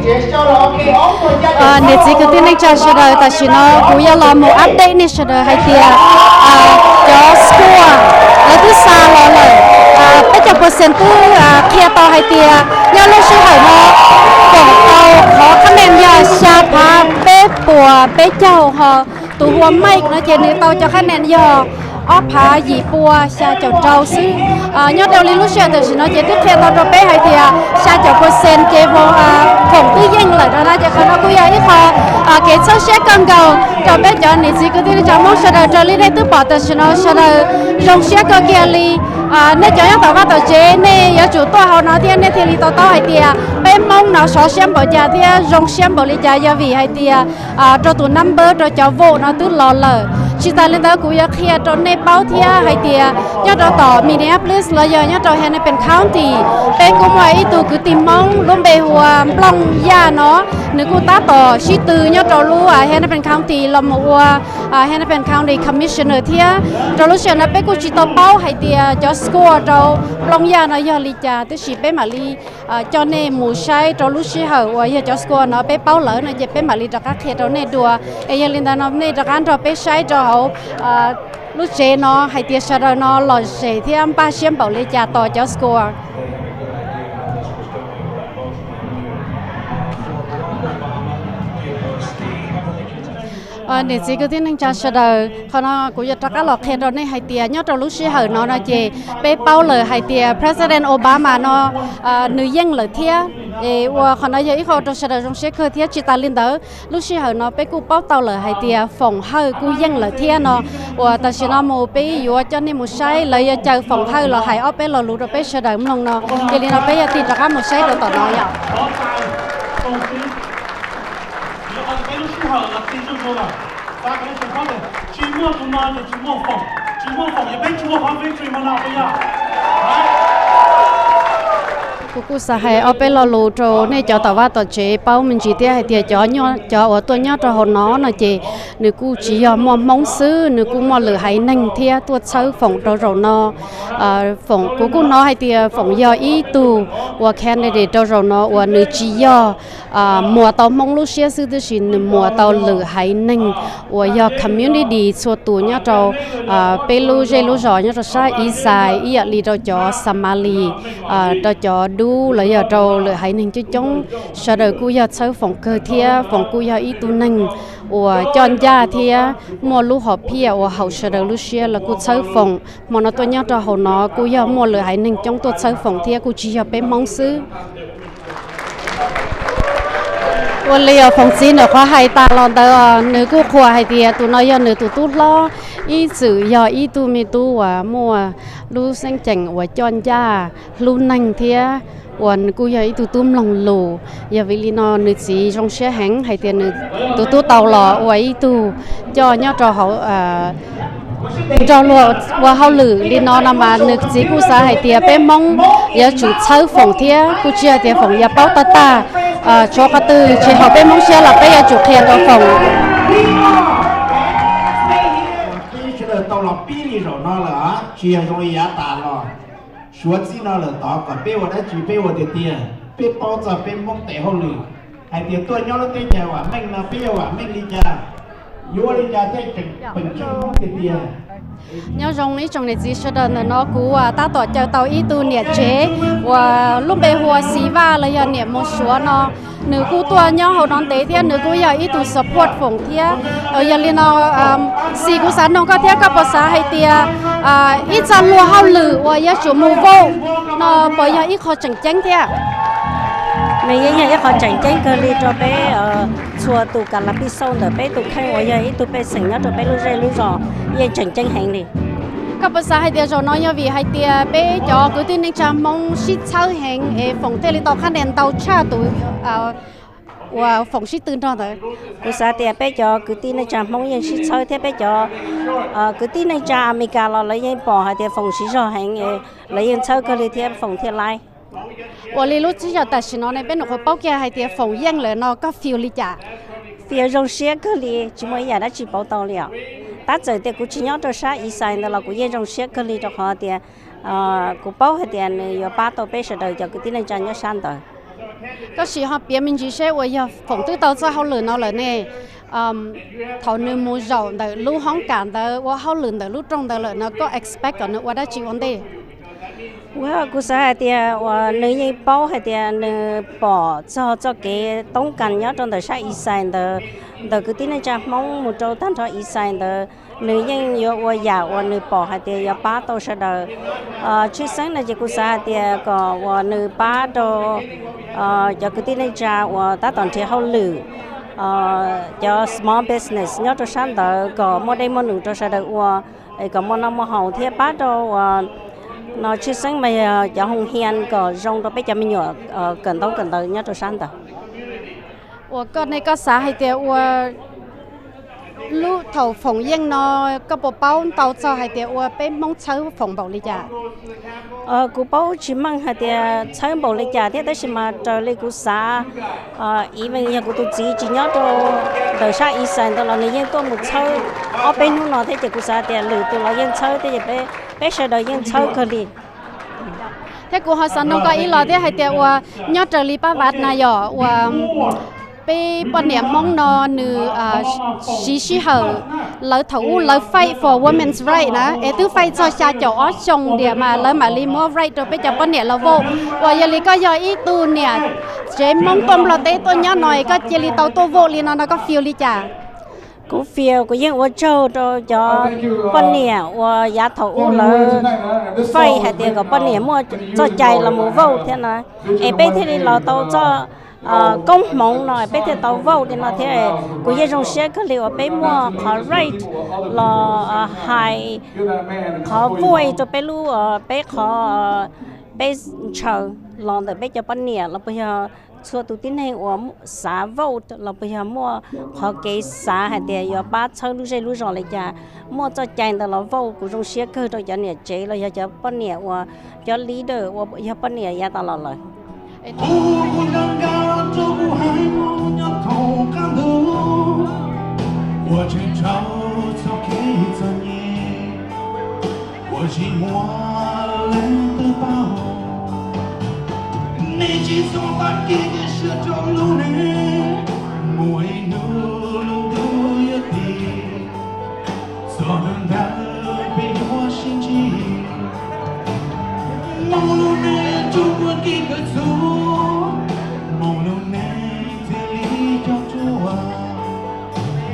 Niam txiv kwv tij neej tsa sawv daws, tam sim no kuv yuav los mus update nej sawv daws hais tias cov score lawv twb xa los lawm, peb caug percent twb qhia tau hais tias nyob lub sij hawm no foom tau qhov qhab nees yog xya phav peb puas peb caug ho tus hu ua Mike no ces nws tau cov qhab nees yog ob phav yim pua xya caum rau xwb. Nyob rau li lub sij hawm tam sim no ces twb qhia tau rau peb hais tias xya caum percent ces foom twb yeej lawm no na. Ces qhov no kuj yog ib qho kev txhawb siab kawg nkaus rau peb cov niam txiv kwv tij neej tsa Hmoob sawv daws. Raws li nej twb pom tam sim no sawv daws zoo siab kawg kiag li. Nej cov nyob tom vaj tom tsev nej yuav tsum tuaj hauv no thiab nej thiaj li to taub hais tias peb Hmoob no sov siab npaum cas thiab zoo siab npaum li cas, yog vim hais tias rau tus number rau cov vote no twb los lawm. Tsis tas li ntawd kuv yuav qhia rau nej paub thiab hais tias nyob rau tom Minneapolis los yog nyob rau Hennepin County, peb kuj muaj ib tug kwv tij Hmoob lub npe hu ua Nplooj Yaj no, nws kuj tab tom sib tw nyob rau lub Hennepin County los mus ua Hennepin County Commissioner thiab. Rau lub sij hawm no peb kuj tsis tau paub hais tias cov score rau Nplooj Yaj no yog li cas, tab sis peb mam li coj nej mus saib rau lub sij hawm uas yog cov score no peb paub lawm no ces peb mam li rov qab qhia rau nej dua. Es yog li ntawd no nej rov qab nrog peb saib rau hauv lub tsev no hais tias sawv daws no lom zem thiab npaj siab npaum li cas tos cov score. Niam txiv kwv tij neej tsa sawv daws, qhov no kuv yuav rov qab los qhia rau nej hais tias nyob rau lub sij hawm no no ces peb paub lawm hais tias President Obama no nws yeej lawm thiab. Es uas qhov no yog ib qho rau sawv daws zoo siab kawg thiab. Tsis tas li ntawd, lub sij hawm no peb kuj paub tau lawm hais tias Foom Hawj kuj yeej lawm thiab no. Uas tam sim no mus peb yuav coj nej mus saib lawv yuav caw Foom Hawj los hais ob peb lo lus rau peb sawv daws mloog no. Yog li no peb yuav tig rov qab mus saib rau tom no yom. Kuv kuj xav hais ob peb lo lus rau nej cov tom vaj tom tsev paub me ntsis thiab hais tias cov, cov uas tuaj nyob rau hauv no no ces nws kuj tsis yog muaj Hmoob xwb, nws kuj muaj lwm haiv neeg thiab tuaj txhawb Foom rau zaum no. Foom, kuv kuj hnov hais tias Foom yog ib tug uas candidate rau zaum no uas nws tsis yog muas tau Hmoob lub siab xwb, tab sis nws muas tau lwm haiv neeg uas yog community txhua tus nyob rau peb lub zej lub zos nyob rau sab Eastside, ib yam li rau cov Somali, rau cov dub los yog rau lwm haiv neeg coob coob. Sawv daws kuj yog txhawb Foom kawg thiab Foom kuj yog ib tug neeg uas coj ncaj thiab muaj lub hom phiaj uas haum sawv daws lub siab los kuj txhawb Foom. Hmo no tuaj nyob rau hauv no kuj yog muaj lwm haiv neeg coob tuaj txhawb Foom thiab, kuj tsis yog peb Hmoob xwb. Ua li os Foom txiv ntawm qhov hais tas los ntawd, nws kuj qhuas hais tias tus no yog nws tus tub hlob, ib txwm yog ib tug me tub uas muaj lub xeeb ceem uas coj ncaj, hlub neeg thiab uas nws kuj yog ib tug tub mloog lus. Yog vim li no nws txiv zoo siab heev hais tias nws tus tub tau los ua ib tug coj nyob rau hauv nrog luag ua hauj lwm li no no mas nws txiv kuj xav hais tias peb Hmoob yuav tsum txhawb Foom thiab, kuj tsis hais tias Foom yuav paub tag tag. Tshuav qhov twg tsis haum peb Hmoob siab los peb yuav tsum qhia rau Foom. Peb sawv daws tau los pib li zaum no lawm, tsis yog zoo li yav tas los. Suav txij no lawm tod kom peb ua dab tsi peb ua tiag tiag, peb paub txog peb Hmoob tes hauj lwm, hais tias tuaj nyob lub teb chaws vam meej no peb yuav vam meej li cas, yuav ua li cas thiaj tseem peem tsheej Hmoob tiag tiag. Nyob zoo ib tsoom niam txiv sawv daws, ntawm no kuv tab tom caw tau ib tug niam tsev uas lub npe hu ua Xi Vaj los yog niam Mus Suav no, nws kuj tuaj nyob hauv no ntev thiab nws kuj yog ib tug support Foom thiab. Yog li no, Xi, kuv xav noog koj thiab, koj puas xav hais tias ib txoj luag hauj lwm uas yuav tsum mus vote no puas yog ib qho tseem ceeb thiab? Nws yeej yog ib qho tseem ceeb kawg li rau peb txhua tus kas las pij xauj ntawm peb tus kheej uas yog ib tug pej xeem nyob rau peb lub zej lub zos, yeej tseem ceeb heev li. Koj puas xav hais tias zaum no yog vim hais tias peb cov kwv tij neej tsa Hmoob sib txhawb heev es Foom thiaj li tau qhab ntoo ntau tshaj tus uas Foom sib tw nrog ntawd? Kuv xav tias peb cov kwv tij neej tsa Hmoob yeej sib txhawb thiab peb cov kwv tij neej tsa Amelikas los lawv yeej pom hais tias Foom siv zog heev, lawv yeej txhawb kawg li thiab Foom thiaj laib. Ua li lub txij yog tam sim no ne peb nyuam qhuav paub kiag hais tias Foom yeej lawm no koj feel li cas? Feel zoo siab kawg li, tsis muaj ib yam dab tsi pauv tau li os. Tab txawm tias kuv tsis nyob rau sab Eastside ntawd los kuv yeej zoo siab kawg li rau qhov tias kuv paub hais tias nws yuav pab tau peb sawv daws cov kwv tij neej tsa nyob sab ntawd. Koj sim ho piav me ntsis seb uas yog Foom twb tau txoj hauj lwm no lawm ne, thaum nws mus zaum ntawm lub hoob kam ntawd ua hauj lwm ntawm lub rooj ntawd lawm no koj expect kom nws ua dab tsi ua ntej? Kuv xav hais tias uas nws yeej paub hais tias nws pom txog txoj kev toob kas nyob rau ntawm sab East Side ntawd, ntawm kwv tij neej tsa Hmoob mus rau tag nrho East Side ntawd, nws yeej yuav ua yam uas nws pom hais tias yuav pab tau sawv daws. Tshwj xeeb no ces kuv xav hais tias kom uas nws pab rau cov kwv tij neej tsa uas tab tom nrhiav hauj lwm, cov small business nyob rau sab ntawd kom muaj dej muaj num rau sawv daws ua, kom muaj noj muaj haus thiab pab rau uas no tshwj xeeb mas yog cov hoo hias kom zoo rau peb cov me nyuam kawm ntaub kawm ntawv nyob rau sab ntawd. Uas koj ne koj xav hais tias ua lub thaum Foom yeej no koj puas paub ntau txog hais tias ua peb Hmoob txhawb Foom npaum li cas? Kuv paub tsis meej hais tias txhawb npaum li cas thiab tab sis mas raws li kuv xav, even yog kuv tus txiv tsis nyob rau ntawm sab East Side ntawd los nws yeej tuaj mus txhawb ob peb hnub no thiab ces kuv xav tias lwm tus los yeej txhawb thiab ces peb sawv daws yeej txhawb kawg li. Thiab kuv ho xav nug koj ib los thiab hais tias uas nyob raws li pab vav na yog uas peb poj niam Hmoob no nws siv sij hawm, lawv thaum ub lawv fight for women's right na es twb fight txog xya caum ob xyoo tiam mas lawv mam li muab right rau peb cov poj niam los vote. Uas yog li koj yog ib tug niam tsev Hmoob tuaj Nplog teb tuaj nyob no es koj cia li tau tuaj vote li no no koj feel li cas? Kuv feel kuv yeej ua tsaug rau cov poj niam uas yav thaum ub lawv fight hais tias kom poj niam muaj txoj cai los mus vote thiab no, es peb thiaj li los tau txoj koob hmoov no peb thiaj tau vote li no thiab. Kuv yeej zoo siab kawg li uas peb muaj qhov right los hais qhov voice rau peb lub, peb qhov, peb ntshaw los ntawm peb cov poj niam los puas yog txhua tus tib neeg uas xav vote los puas yog muaj qhov kev xav hais tias yuav pab txhawb lub zej lub zos li cas, muaj txoj cai ntawd los vote. Kuv zoo siab kawg rau cov niam tsev los yog cov poj niam uas cov leader uas yog poj niam yav tas los lawm. Ua tseem rau txoj kev txom nyem uas tsis muaj leej twg paub. Nej tsis txhob tag kev cia siab rau lub neej, muaj ib hnub lub ntuj yuav tim, txog hnub ntawd peb yuav sib ntsib. Hmoob lub neej tsuas muaj kev kawm txuj, Hmoob lub neej thiaj li cog tsua,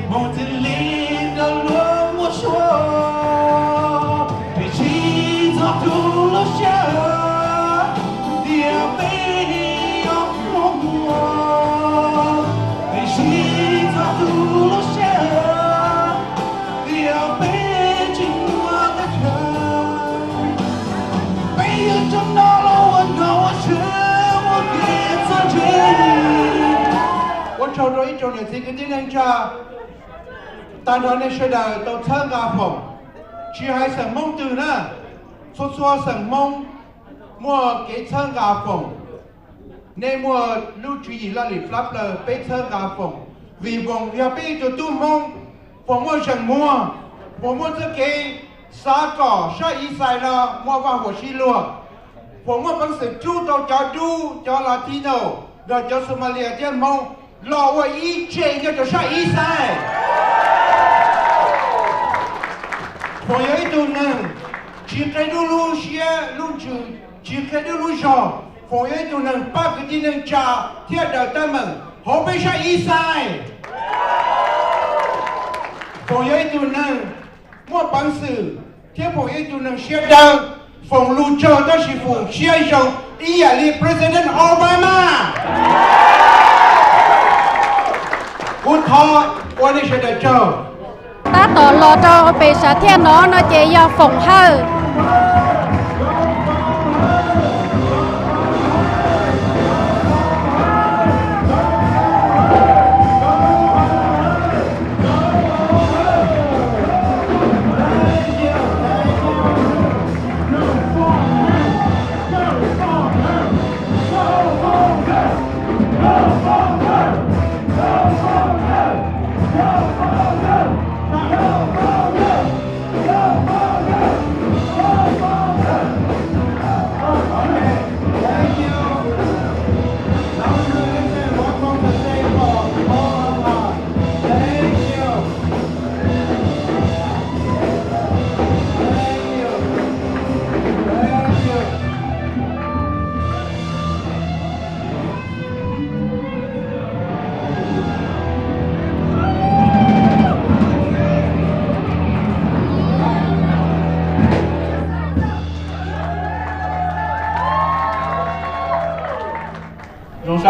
Hmoob thiaj li rov luag muaj suab. Peb sib txog tus lub siab tias peb yuav mloog dua, peb sib txog tus lub siab tias peb tsis muaj teb chaws. Peb yuav rov no los ua nom ua tswv ua kev txawj ntse. Ua tsaug rau ib tsoom niam txiv kwv tij neej tsa, tag nrho nej sawv daws tau txhawb nqa Foom, tsis hais xeem Hmoob twg na, txhua txhua xeem Hmoob muaj kev txhawb nqa Foom. Nej muaj lub tswv yim laj lim plab plaws peb txhawb nqa Foom, vim Foom yog peb ib tug tub Hmoob. Foom muaj zeem muag, Foom muaj txoj kev xav kom sab East Side no muaj vaj huam sib luag. Foom muaj peev xwm rub tau cov dub, cov Latino, nrog cov Somalia thiab Hmoob los ua ib tse nyob rau sab East Side. Foom yog ib tug neeg tsis qia dub lub siab lub ntsws, tsis qia dub lub zog. Foom yog ib tug neeg pab kwv tij neej tsa thiab daws teeb meem hauv peb sab East Side. Foom yog ib tug neeg muaj peev xwm thiab Foom yog ib tug neeg siab dawb. Foom lus tsawg tab sis Foom siab zoo ib yam li President Obama. Kuv thov ua nej sawv daws tsaug. Tab tom los rau pem sav thiaj no no ces yog Foom Hawj.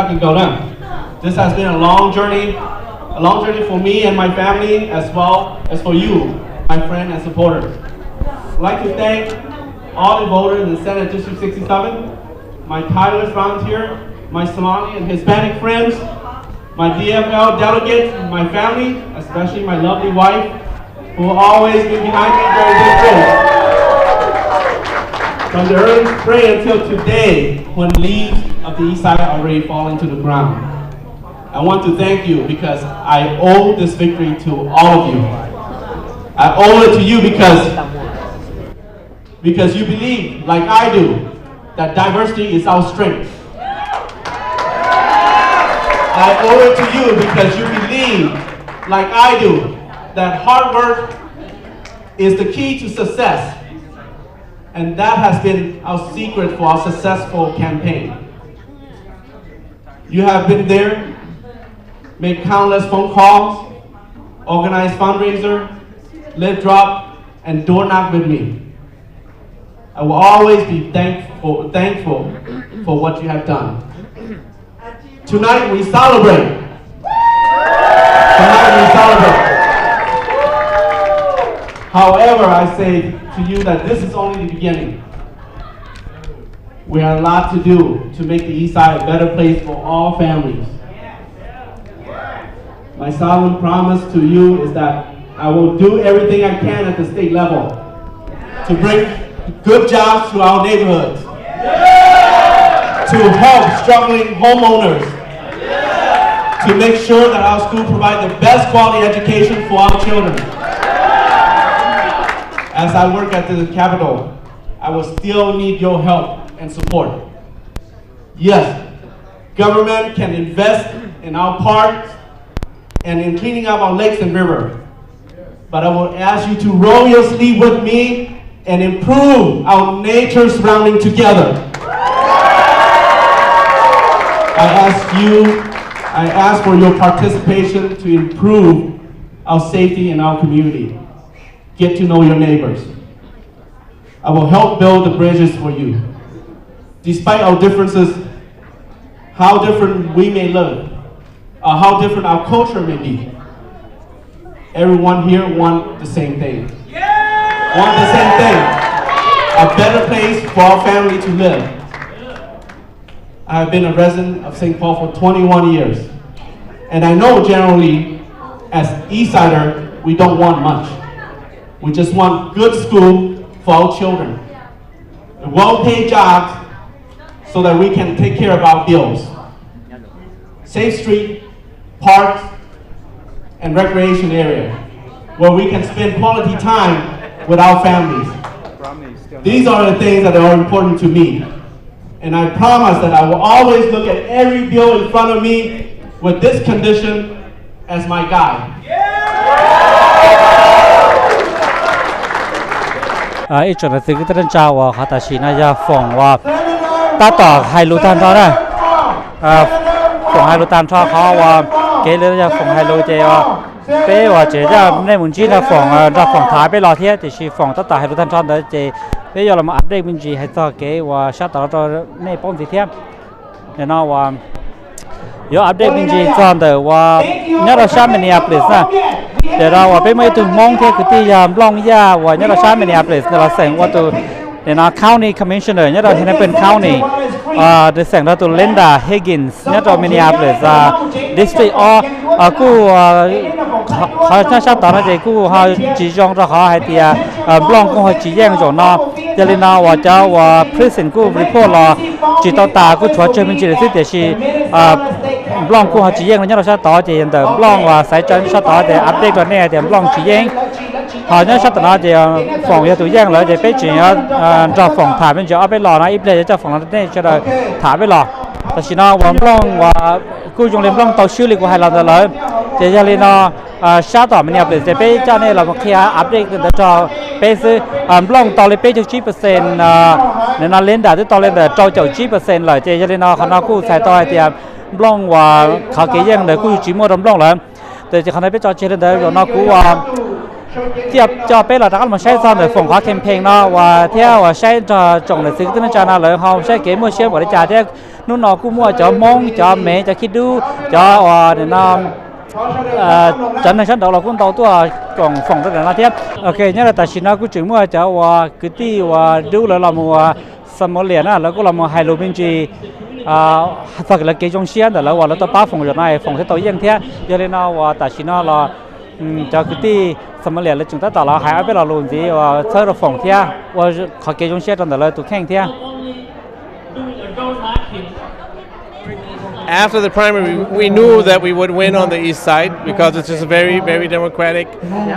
This has been a long journey, a long journey for me and my family, as well as for you, my friend and supporter. I'd like to thank all the voters in Senate District sixty-seven, my tireless volunteer, my Somali and Hispanic friends, my D F L delegates, my family, especially my lovely wife, who will always be behind me during this race. From the early spring until today, when leaves of the East Side are already falling to the ground, I want to thank you because I owe this victory to all of you. I owe it to you because because you believe, like I do, that diversity is our strength. I owe it to you because you believe, like I do, that hard work is the key to success. And that has been our secret for our successful campaign. You have been there, made countless phone calls, organized fundraiser, lid drop, and door knock with me. I will always be thankful, thankful for what you have done. Tonight we celebrate. Tonight we celebrate. However, I say to you that this is only the beginning. We have a lot to do to make the East Side a better place for all families. My solemn promise to you is that I will do everything I can at the state level to bring good jobs to our neighborhoods, to help struggling homeowners, to make sure that our school provide the best quality education for our children. As I work at the Capitol, I will still need your help and support. Yes, government can invest in our parks and in cleaning up our lakes and river. But I will ask you to roll your sleeve with me and improve our nature surrounding together. I ask you, I ask for your participation to improve our safety in our community. Get to know your neighbors. I will help build the bridges for you. Despite our differences, how different we may look, or how different our culture may be, everyone here want the same thing. Want the same thing. A better place for our family to live. I have been a resident of Saint Paul for twenty-one years, and I know generally, as East Sider, we don't want much. We just want good school for our children, well-paid jobs so that we can take care of our bills, safe street, parks, and recreation area where we can spend quality time with our families. These are the things that are important to me. And I promise that I will always look at every bill in front of me with this condition as my guide. Ib tsoom niam txiv kwv tij neej tsa uas qhov tam sim no yog foom uas tab tom hais lus tag nrho na. Foom hais lus tag nrho qhov uas kev li yog foom hais lus ces peb uas tseem coj nej mus ntsib nrog foom, nrog foom tham peb los thiab, tiam sis foom tab tom hais lus tag nrho ntawd ces peb yuav los update me ntsis hais txog kev uas sab tom no rau nej paub ntxiv thiab. Nim no uas yuav update me ntsis txog ntawm uas nyob rau sab Minneapolis na. Ces rau uas peb muaj ib tug Hmoob thiab kwv tij yog Nplooj Yaj uas nyob rau sab Minneapolis ntawd los xeem ua tus nim no County Commissioner nyob rau Hennepin County, nws xeem rau tus Linda Higgins nyob rau Minneapolis District ob. Kuj qhov nyob sab tod no ces kuj ho tsis zoo rau qhov hais tias Nplooj kuj ho tsis yeej zaum no. Yog li no uas cov uas precinct kuj report los tsis tau tas, kuj tshuav tsawg me ntsis lawm xwb, tiam sis Nplooj kuj ho tsis yeej nyob rau sab tod. Ces yog ntawm Nplooj uas xaiv tso sab tod ces update rau nej tias Nplooj tsis yeej. Ho nyob sab tom no ces foom yog tus yeej lawm ces peb tseem yuav nrog foom tham me ntsis ob peb los no, ib pliag yuav coj foom los rau nej sawv daws tham peb los. Tam sim no uas Nplooj uas kuj zoo li Nplooj tau swb li kuv hais los ntawd lawm. Ces yog li no sab tom Minneapolis ces peb coj nej los mus qhia update ntawd rau peb xwb. Nplooj tau li peb caug tsib percent, nim no Linda twb tau li ntawm rau caum tsib percent lawm. Ces yog li no qhov no kuj txhais tau hais tias Nplooj uas qhov kev yeej ntawd kuj tsis muaj rau Nplooj lawm. Ces qhov no peb tso tseg li ntawd, zaum no kuv Thiaj coj peb los rov qab los saib txog ntawm Foom qhov campaign no uas thiab uas saib nrog tsoom niam txiv kwv tij neej tsa no lawv ho saib kev muaj siab npaum li cas thiab. Hnub no kuj muaj cov Hmoob, cov Mev, cov Khib Dub, cov uas no cov neeg sab nraud los kuj ntau tuaj koom Foom rau ntawm no thiab. Ok, nyob rau tam sim no kuj tseem muaj cov uas kwv tij uas Dub lawv los mus uas Somalia na, lawv kuj los mus hais lus me ntsis txog lawv kev zoo siab ntawm lawv uas lawv tau pab Foom zaum no es Foom thiaj tau yeej thiab. Yog li no uas tam sim no los cov kwv tij Somalia lawv tseem tab tom los hais ob peb lo lus ntxiv uas txhawb rau Foom thiab ua qhov kev zoo siab rau ntawm lawv tus kheej thiab. After the primary, we knew that we would win on the east side because it's just very, very democratic.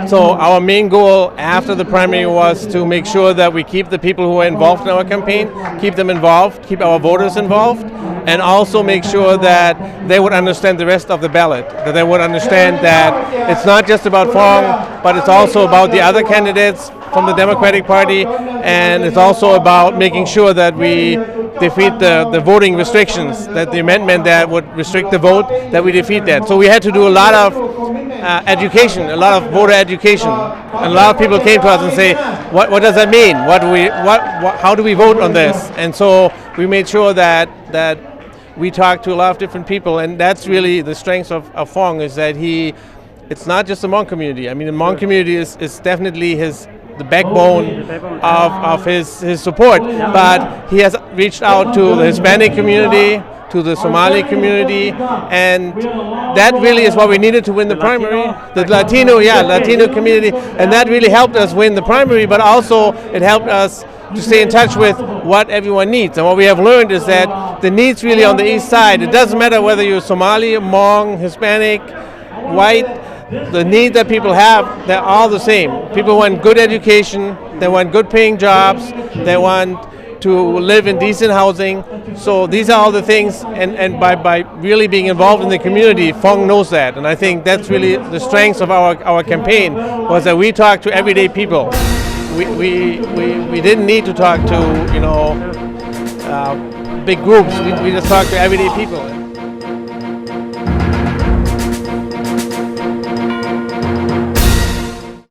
So our main goal after the primary was to make sure that we keep the people who are involved in our campaign, keep them involved, keep our voters involved, and also make sure that they would understand the rest of the ballot, that they would understand that it's not just about Foom, but it's also about the other candidates from the Democratic Party, and it's also about making sure that we defeat the, the voting restrictions, that the amendment that would restrict the vote, that we defeat that. So we had to do a lot of uh, education, a lot of voter education. And a lot of people came to us and say, what, what does that mean? What do we, what, what, how do we vote on this? And so we made sure that, that we talked to a lot of different people, and that's really the strength of, of Foom, is that he it's not just the Hmong community. I mean, the Hmong community is, is definitely his the backbone of, of his, his support. But he has reached out to the Hispanic community, to the Somali community, and that really is what we needed to win the primary. The Latino, yeah, Latino community, and that really helped us win the primary, but also it helped us to stay in touch with what everyone needs. And what we have learned is that the needs really on the east side, it doesn't matter whether you're Somali, Hmong, Hispanic, white, the need that people have, they're all the same. People want good education, they want good paying jobs, they want to live in decent housing. So these are all the things, and, and by, by really being involved in the community, Foom knows that. And I think that's really the strength of our, our campaign, was that we talk to everyday people. We, we, we, we didn't need to talk to, you know, uh, big groups. We, we just talk to everyday people.